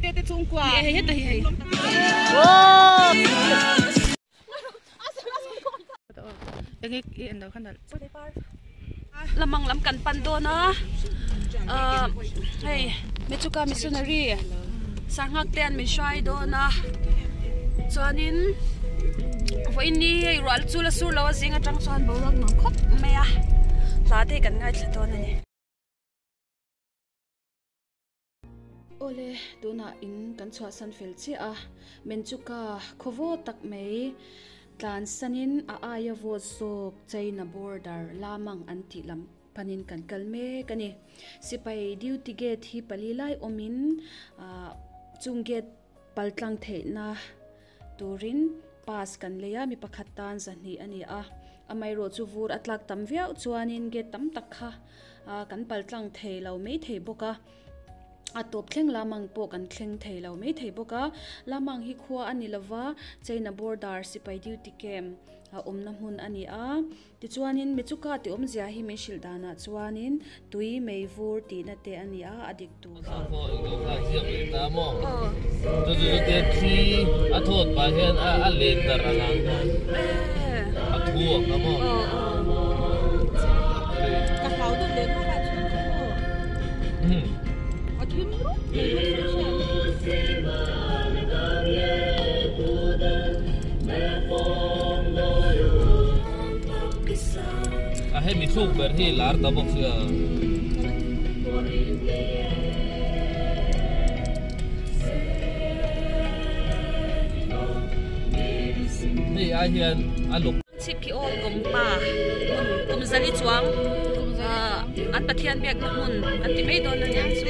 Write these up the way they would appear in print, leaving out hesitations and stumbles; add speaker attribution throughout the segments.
Speaker 1: Bawihte te chhungkua.
Speaker 2: Hei heta hi hei.
Speaker 1: Enge i en lo kha nalh.
Speaker 2: Lamang lam kan pan dawn a ahh hei Mechuka missionary sanghak te an min hruai dawn a chuanin vawiin ni hei ruah chu la sur lo a zing atang chuan boruak nuam khawp mai a hla te hi kan ngaithla dawn a ni. Awle tunah in kan chhuahsan fel chiah a Menchuka khaw tak mai tlansanin a aia vawt zawk China border lamang an tih lam panin kan kal mek a ni. Sipai duty gate hi pali lai awmin ah chung gate paltlang theihna turin pass kan lei a mi pakhat tan zahnih a ni a amaherawh chu vur a tlak tam viau chuanin gate tam tak kha ah kan paltlang thei lo mai thei bawk a. A tawp thleng lamang pawh kan thleng thei lo mai thei bawk a, lamang hi khua a ni lova China border sipai duty camp a awmna hmun a ni a, tichuanin Mechuka tih awmzia hi min hrilh danah chuanin tui mei vur tihna te a ni a, a dik tur.
Speaker 3: A hemi thluk ber hi lar ta bawk sia. Hei ai hian a luk.
Speaker 2: Chhip khi awl gawmpa hmun kum zali chuang an Pathian biakna hmun an ti mai dawn a niang chu.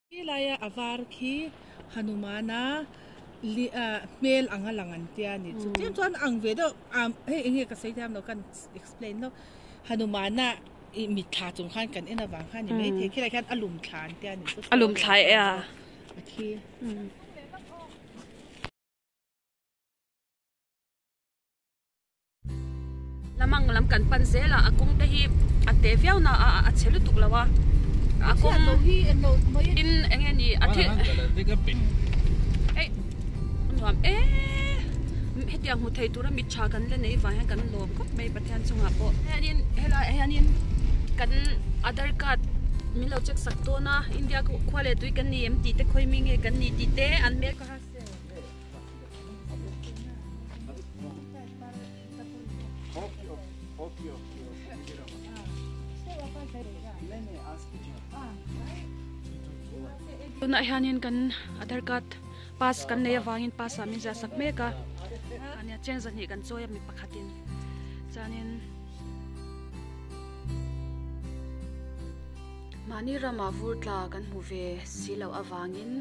Speaker 1: Khi laia a var khi Hanumana hmel anga lang an tia a ni chu. Tlem chuan ang ve deuh hei enge ka sawi thiam lo kan explain lawk. Hanumana i mitthla chung khan kan en avang khan ni maithei khilai khian a lum thla an tia a ni chu.
Speaker 2: A lum thla e a.
Speaker 1: A thi.
Speaker 2: Lamang lam kan pan zel a, a kawng te hi a te viau na a, a chhe lutuk lo a, a kawng in eng nge ni a thil hei a nuam em hetiang hmu thei tura mit tha kan la nei vang hian kan lawm khawp mai Pathian chungah pawh hianin helaiah hianin kan aadhar card min lo check sak dawn a India khua leh tui kan ni em tih te khawi mi nge kan ni tih te an hmel kha. Tunah hianin kan Aadhar card pass kan nei avangin pass ah min ziah sak mek a ania cheng zahnih kan chawi a mi pakhatin chuanin Mahni ramah vur tla kan hmu ve si loh avangin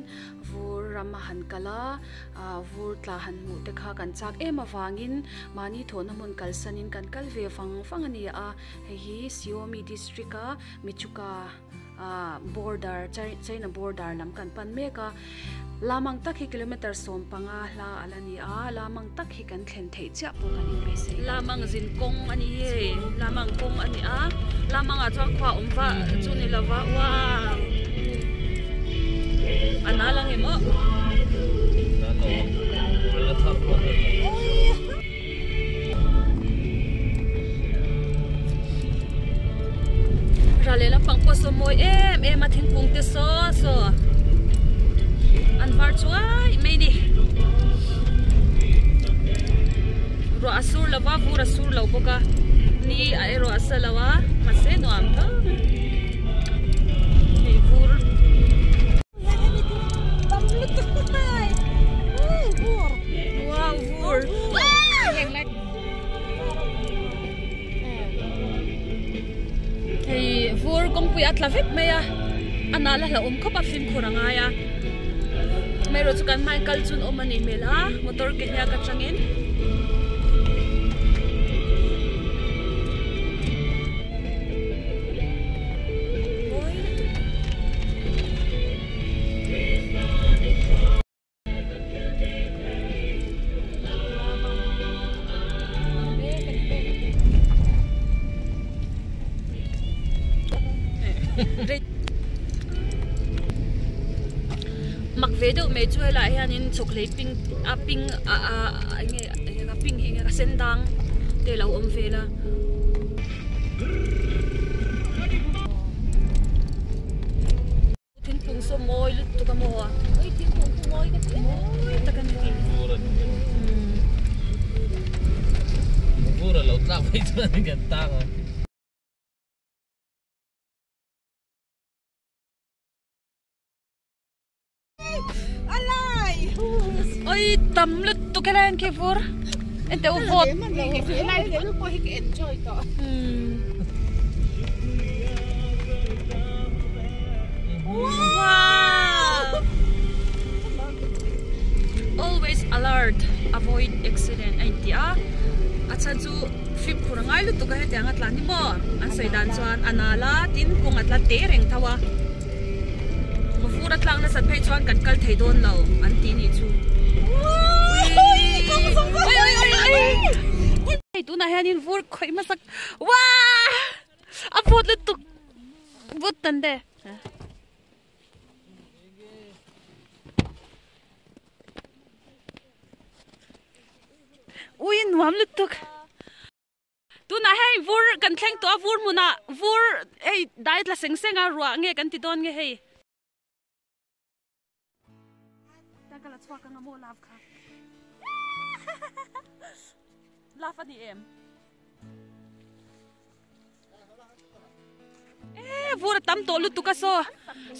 Speaker 2: vur rama han kal a, ah vur tla han hmuh te kha kan chak em avangin mahni thawhna hmun kalsanin kan kal ve vang vang a ni a, hei hi Xiaomi district a Michuka ah border China border lam kan pan mek a. Lamang tak hi kilometer 15 hla a la ni a, lamang tak hi kan thlen theih chiah pawh kan inbeisei lo.
Speaker 4: Lamang zin kawng a ni hi, lamang kawng a ni a, lamangah chuan khua awm va chu ni lo va, wow a nal ang em aw.
Speaker 2: Ral leh lampang pawh saw mawi em em a thingkung te saw saw an var chuai mai ni ruah a sur lo va vur a sur lo bawk a ni a erawh a sa lo a mahse nuam tho hei vur wow vur Hei vur kawngpui a tla vek mai a, a nal a hlauhawm khawp a fimkhur a ngai a, amaherawhchu kan hmain kal chun awm a nih hmel a motor ke hniak atangin.
Speaker 4: Mak ve deuh mai chu helaiah hianin chawkhlei pink a pink a a enge enge a pink hi enge a sen dang te a lo awm vel a. Thingkung saw mawi lutuk a maw a.
Speaker 1: Oi thingkung khu mawi ka ti em.
Speaker 4: Mawi tak a ni.
Speaker 3: Vur a ni. Vur a lo tlak mai chuan kan tang a.
Speaker 4: Oi tam lutuk helai an khi vur. Enteh u vawt.
Speaker 1: Helai leh pawh hi ka enjoy tawh.
Speaker 4: Wow! Always alert, avoid accident a inti a, a chhan chu fimkhur a ngai lutuk a hetiang a tlan hi maw an sawi dan chuan a nal a tin kawng a tla te reng tho a vur a tlak nasat phei chuan kan kal thei dawn lo an ti nih chu hei tunah hianin vur khawih hmasak wow a vawt lutuk vut tan te. Ui nuam lutuk tunah hei vur kan thleng tawh a vur hmunah vur hei dai tla seng seng a ruah nge kan ti dawn nge hei. Ka la chhuak anga maw love kha love a ni em e vur a tam tawh lutuk a saw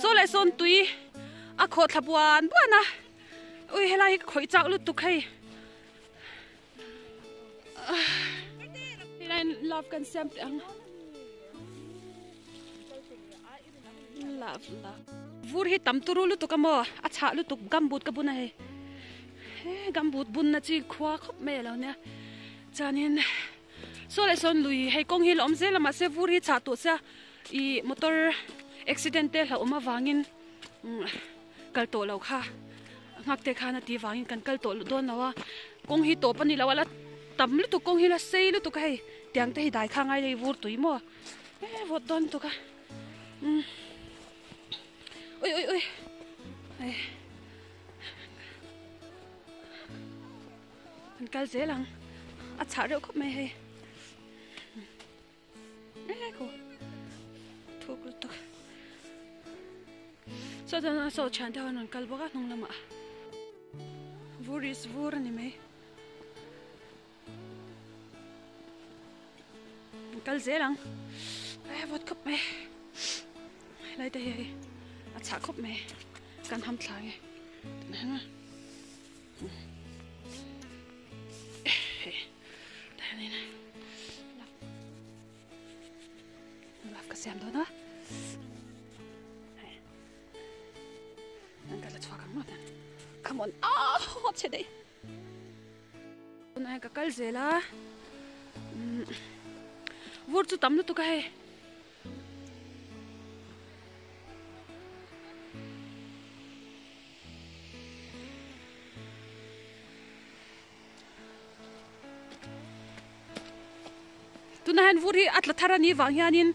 Speaker 4: saw leh sawn tui a khawh thla buan buan a ui helai hi ka khawih chak lutuk hei helai love kan siam teh ang love love vur hi tam turu lutuk a maw a chhah lutuk gumboot ka bun a hei he gumboot bun na chi khua khawp mai alo nia chuanin saw leh sawn lui hei kawng hi la awm zel a mahse vur hi chhah tawh sia ih motor accident te hlauhawm avangin kal tawh lo kha nghak te khan a tih vangin kan kal tawh dawn lo a kawng hi tawp a ni lo a la tam lutuk kawng hi la sei lutuk a hei tiang te hi dai kha ngai lei vur tui maw e vawt dawn lutuk a umm ui ui ui hei kan kal zel ang a chhah reuh khawp mai hei e ko thuk lutuk saw chuan saw thian te ho an rawn kal bawk a hnung lamah vur is vur a ni mai. Kal zel ang e vawt khawp mai helai te hi hei a chhah khawp mai kan ham thla nge tunah hian hei tah hianin love ka siam dawn a hei an ka la chhuak ang maw come on ah chhe daih. Tunah ka kal zel a vur chu tam lutuk a hei tunah hian vur hi a tla thar a nih vang hianin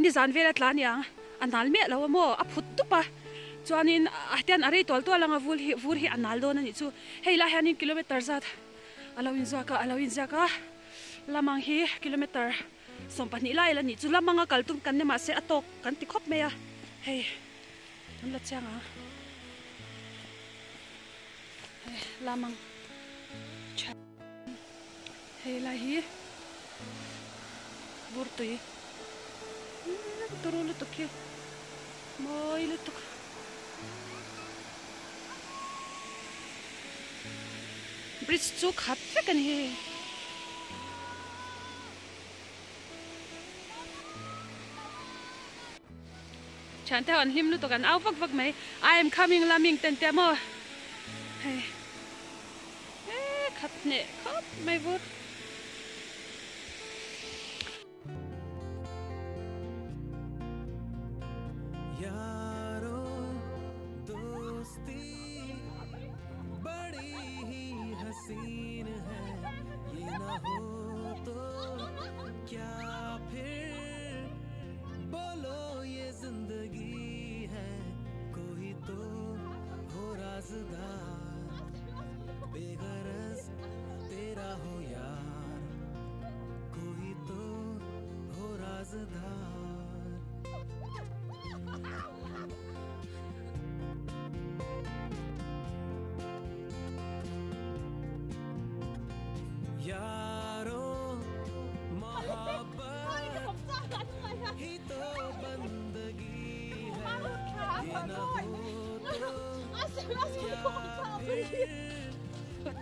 Speaker 4: nizan vel a tla aniang a nal miah lo a maw a phut dup a chuanin a tian a rei tual tual ang a vur hi vur hi a nal dawn a nih chu hei lai hianin kilometer zat a lo inzuak a a lo inziak a lamang hi kilometer 12 lai la nih chu lamanga kal tum kan ni mahse a tawk kan ti khawp mai a hei an la chiang ang hei lamang tha. Hei lai hi vur tui turu lutuk hi mawi lutuk bridge chu khat vek a ni hei. Thiante ho an hlim lutuk an au vak vak mai I am coming laming ten te maw hei. E khat hneh khawp mai vur.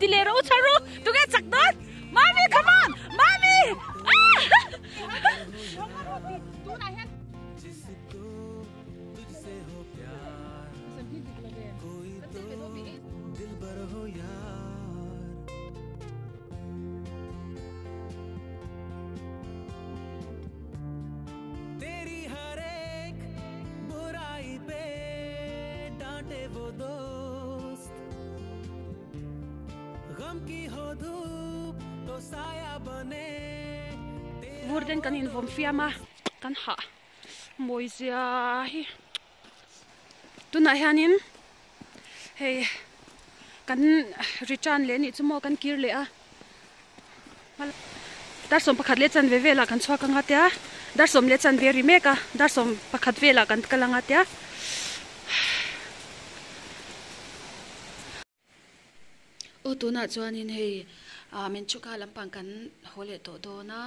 Speaker 4: Ti leh rawh u chhar u tunge chak dawn mami come on mami Vur ten kan invawm fiam a kan hah mawi zia hi tunah hianin hei kan return leh anih chu maw kan kir leh a dar sawm pakhat leh chanve velah kan chhuak anga tia dar sawm leh chanve ri mek a dar sawm pakhat velah kan kal anga tia.
Speaker 2: Aw tunah chuanin hei ah Menchuka lampang kan haw leh tawh dawn a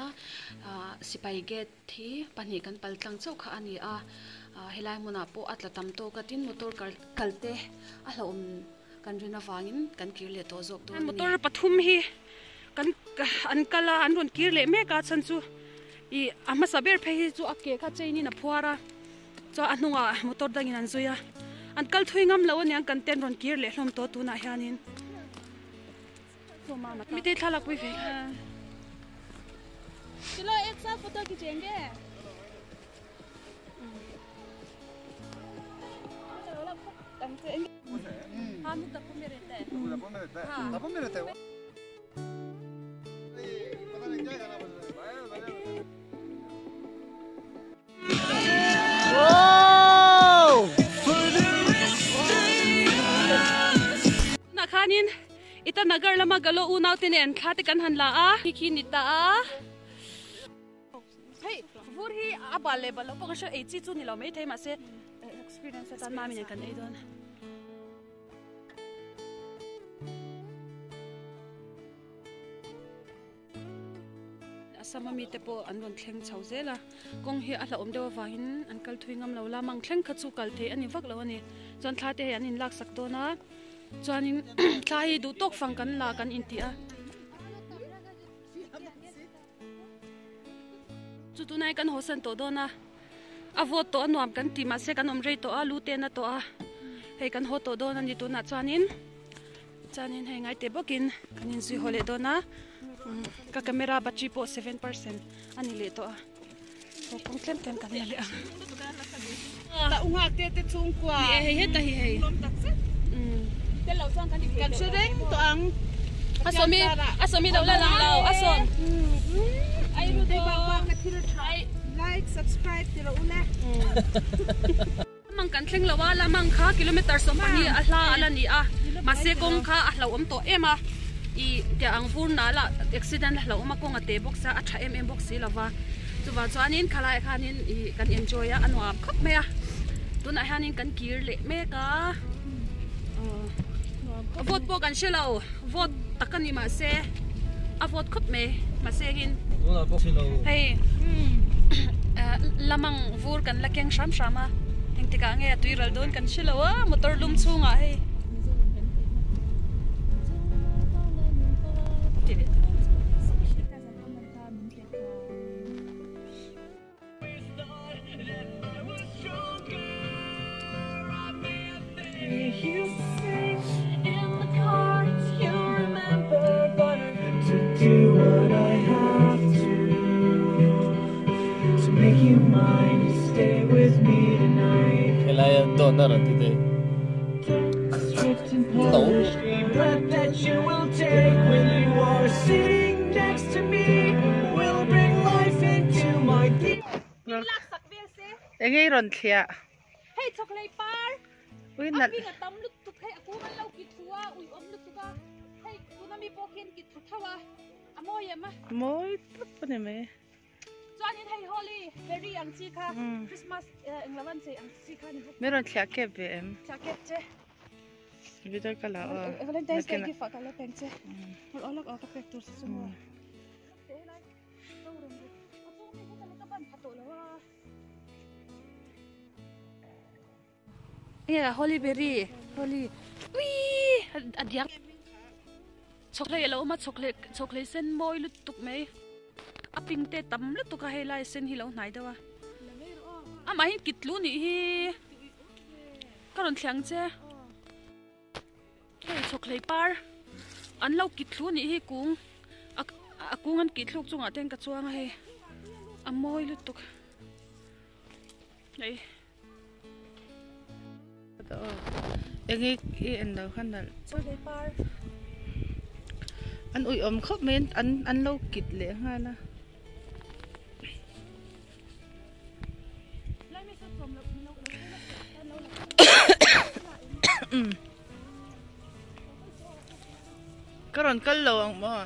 Speaker 2: ah sipai gate hi pahnih kan pal tlang chauh kha a ni a ah helai hmunah pawh a tla tam tawk a tin motor kal kal te a hlauhawm kan rin avangin kan kir leh tawh zawk dawn a ni.
Speaker 4: Motor pathum hi kan an kal a an rawn kir leh mek a chhan chu ih a hmasa ber phei hi chu a ke kha chain in a phuar a. Chuan a hnungah motor dangin an zui a, an kal thui ngam lo aniang kan ten rawn kir leh hlawm tawh tunah hianin mite thlalak pui ve la.
Speaker 1: Chalo ek saath photo khichenge.
Speaker 4: Tunah khanin Itanagar lama Galo unau te nen thla te kan han la a, khi khi ni ta a. Hei vur hi a bal leh bal loh pawh ka hria ei chi chu ni lo maithei mahse experience atan mami nen kan ei dawn. Assam ami te pawh an rawn thleng chho zel a, kawng hi a hlauhawm deuh avangin an kal thui ngam lo la, mang thleng kha chu kal theih a ni vak lo a ni. Chuan thla te hei an inlak sak dawn a, chuanin thla hi duh tawk fang kan la kan intih a. Chu tunai kan haw san tawh dawn a, a vawt tawh a nuam kan ti mahse kan awm rei tawh a, lu te na tawh a, hei kan haw tawh dawn a ni tunah chuanin. Chuanin hei ngai teh bawkin kan inzui haw leh dawn a, ka camera battery pawh 7% a ni leh tawh a, haw kawng tlem tlem kan la leh ang.
Speaker 1: Ta u nghak te te chhungkua.
Speaker 4: Ni e hei heta hi hei.
Speaker 1: Lawm tak zet. Tel lo chuan kan Kan hre reng tawh ang.
Speaker 4: A sawmi a sawmi lo la lang lo a sawm.
Speaker 1: Ai ru do. Ka thil tha. Like subscribe ti rawh u le.
Speaker 4: Lamang kan thleng lo a, lamang kha kilometer 20 a hla a la ni a, mahse kawng kha a hlauhawm tawh em a, ih tiah ang vur nal ah accident a hlauhawm a, kawng a te bawk sia a tha em em bawk si lo va, chuvang chuanin khalaiah khanin ih kan enjoy a, a nuam khawp mai a, tunah hianin kan kir leh mek a, aw vote pawh kan hre lo, vote tak a ni mahse a vote khawp mai mahse engin hei. Lamang vur kan la keng hram hram a, engtikah nge a tui ral dawn kan hre lo a, motor lum chhungah hei.
Speaker 3: Helaia dawhna rawn ti teh. No.
Speaker 1: Enge i rawn thliah?
Speaker 4: Hei chawkhlei par
Speaker 1: Ui
Speaker 4: a
Speaker 1: nalh.
Speaker 4: hming a tam lutuk hei a kung an lo kit thu a ui awm lutuk a hei tuna mi pawh khian kit thu tho a a mawi em a.
Speaker 1: Mawi tawp a ni mai.
Speaker 4: Chuanin hei Holly berry ang chi kha Christmas englo an chei ang chi kha a ni bawk.
Speaker 1: Min rawn thliah kep ve em?
Speaker 4: Thliah kep che.
Speaker 1: Video ka la aw.
Speaker 4: Valentine's Day gift ah ka la peng che. Hmul aw lak aw ka pek tur che chu maw. Nge holly berry holly uii a diak chhawkhlei alo awm a chhawkhlei chhawkhlei sen mawi lutuk mai a ping te tam lutuk a hei lai sen hi lo hnai deuh a amah hi kit tlu nih hi ka rawn thliang che hei chhawkhlei par an lo kit thlu nih hi kung a kung an kih thluk chungah ten ka chuang a hei a mawi lutuk hei.
Speaker 1: Enge i en lo kha nalh an uiawm khawp mai an an lo kit leh nghal a. Ka rawn kal lo ang maw?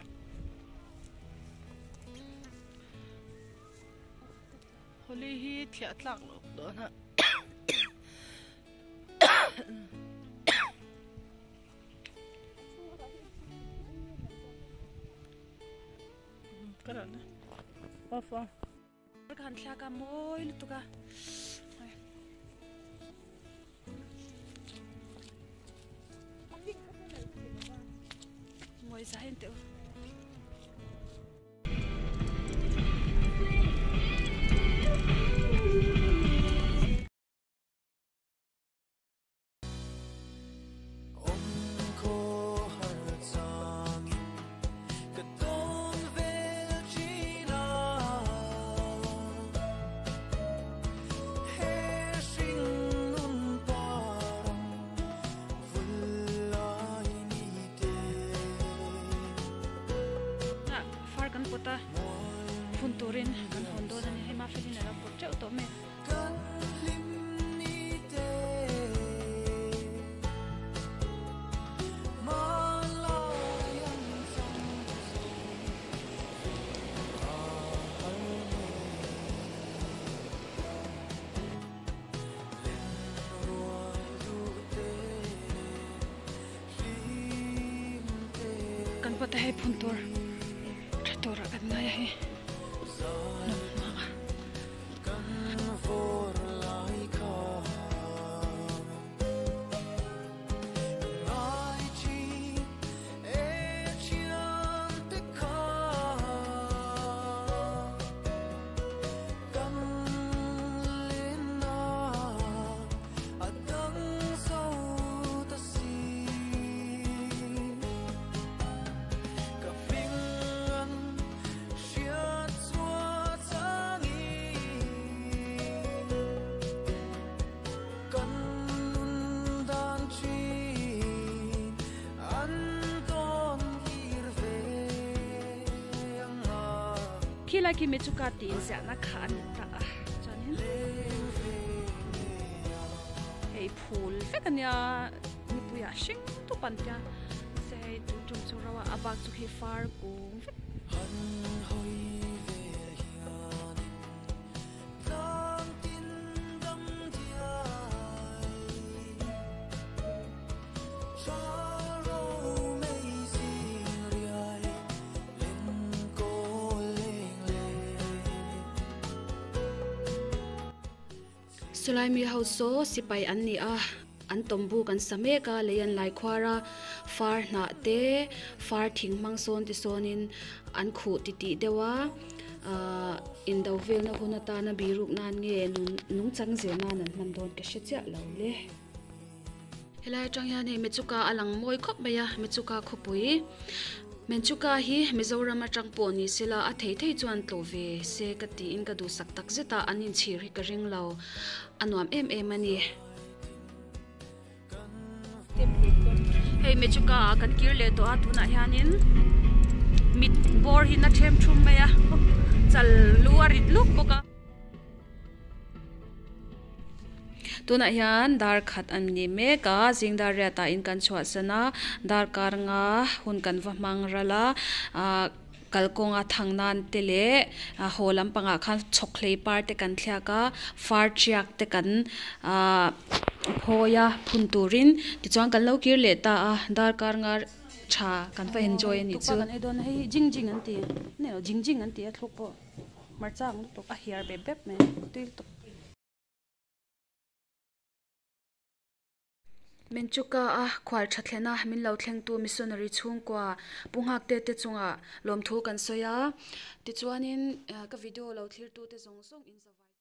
Speaker 1: Holi hi thliah tlak loh dawn a. Ka rawn off a.
Speaker 4: Ka han thlak a mawi lutuk a. Mawi zai an teuh. Far kan pawt a phun turin kan hawn dawn a ni hei Mafelin a lo pawt teuh tawh mai. Kan pawt a hei phun tur tha turah kan ngai a hei hnawm hnuang a. Khilai khi Mechuka tih inziahna kha a ni ta a chuanin hei phul vek a nia nipuiah hring tup an tia mahse hei tun tum chu ro a a bak chu khi far kung vek.
Speaker 2: Chulai mi ho saw sipai an ni a, an tawmbu kan sa mek a, lei an lai khuar a, far hnah te, far thing hmang sawn ti sawnin an khuh ti tih deuh a, ahh indo velna hun atana biruk nan nge nungchang zir nan an hman dawn ka hre chiah lo le. Helai atang hian hei Mechuka a lang mawi khawp mai a, Mechuka khawpui. Mechuka hi Mizoram atang pawh ni sela a thei thei chuan tlawh ve se ka tiin ka duhsak tak zet a, an inchhir hi ka ring lo. A nuam em em a ni.
Speaker 4: Hei Mechuka ah kan kir leh tawh a, tunah hianin mit bawr hi na them thum mai a, chal lu a rit luk bawk a.
Speaker 2: Tunah hian dar khat an ni mek a, zing dar riat ah in kan chhuahsan a, darkar nga hun kan va hmang ral a, ah kalkawnga thang nan te leh haw lampangah khan chhawkhlei par te kan thliak a, far tiak te kan ah phawi a phun turin tichuan kan lo kir leh ta a, darkar nga tha kan va enjoy a nih chu.
Speaker 4: Hmarcha ang lutuk a hiar bep bep mai tui lutuk.
Speaker 2: Menchuka a khual tha thlena min lo thlengtu missionary chhungkua pu nghak te te chungah lawmthu kan sawi a tichuanin ka video lo thlir tu te zawng zawng in.